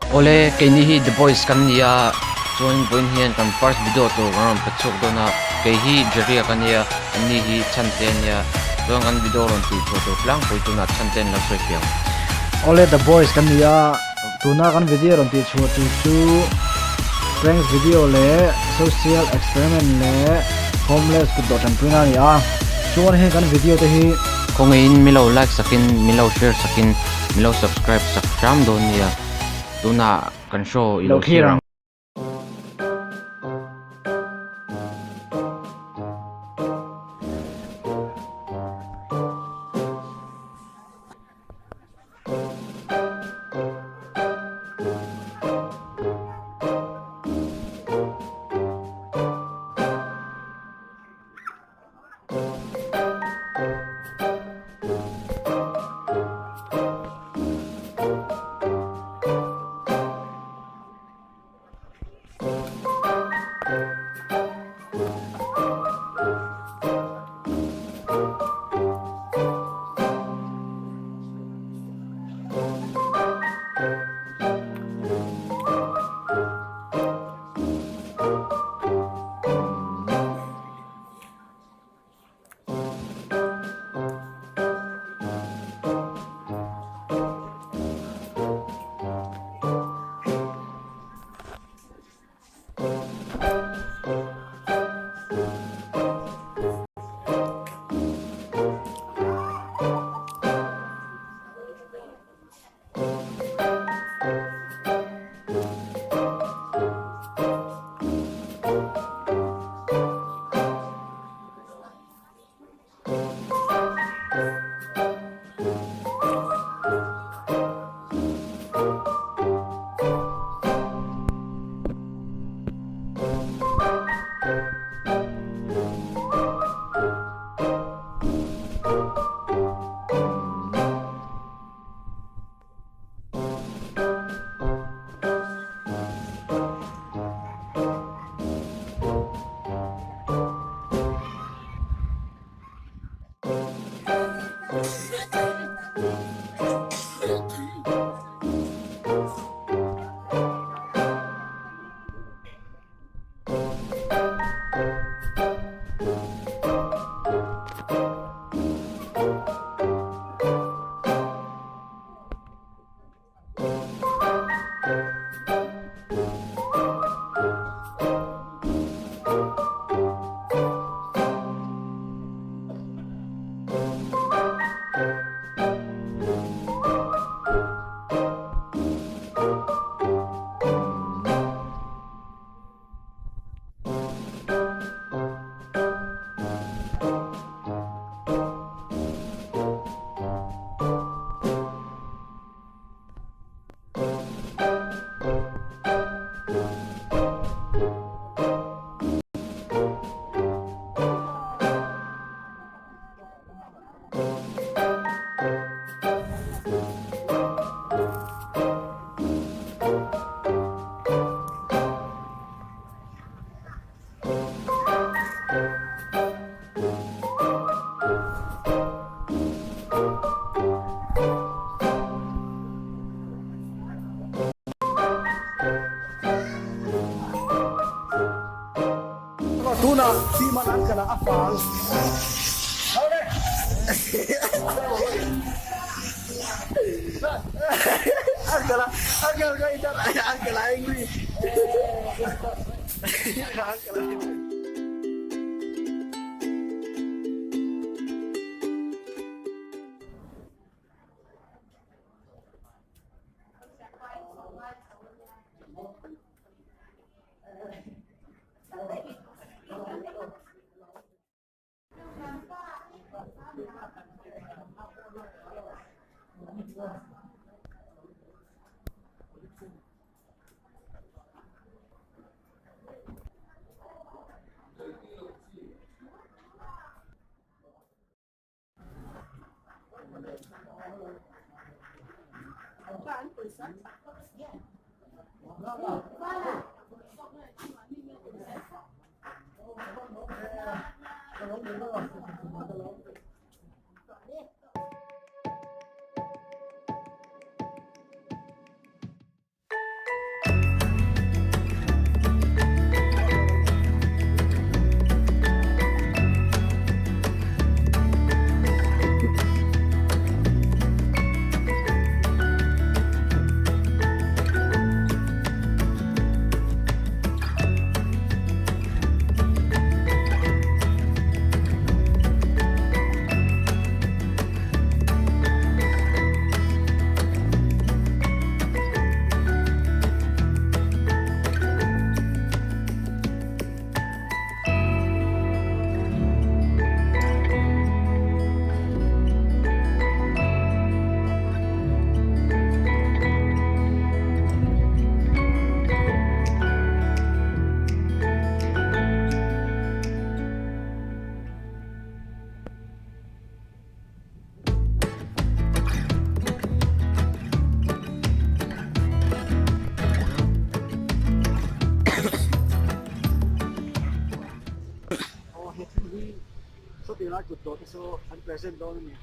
Awle, keini hi The Boys kan ni a, chuan vawiin hian kan first video tur kan rawn pe chhuak dawn a, kei hi Jerry-a ka nia, anni hi Chhante a nia, chuan kan video rawn tih chhuah tur tlangpui tunah Chhante an lo sawi fiah ang. Awle, The Boys kan ni a, tuna kan video rawn tih chhuah tur chu pranks video leh social experiment leh homeless kut dawh tanpuina a ni a, chuan heng kan video te hi. Khawngaihin min lo like sakin, min lo share sakin. Min lo subscribe sak hram dawn nia tunah kan show i lo thlir ang. Tunah Seaman an kal a a fang. chu an present dawn a ni.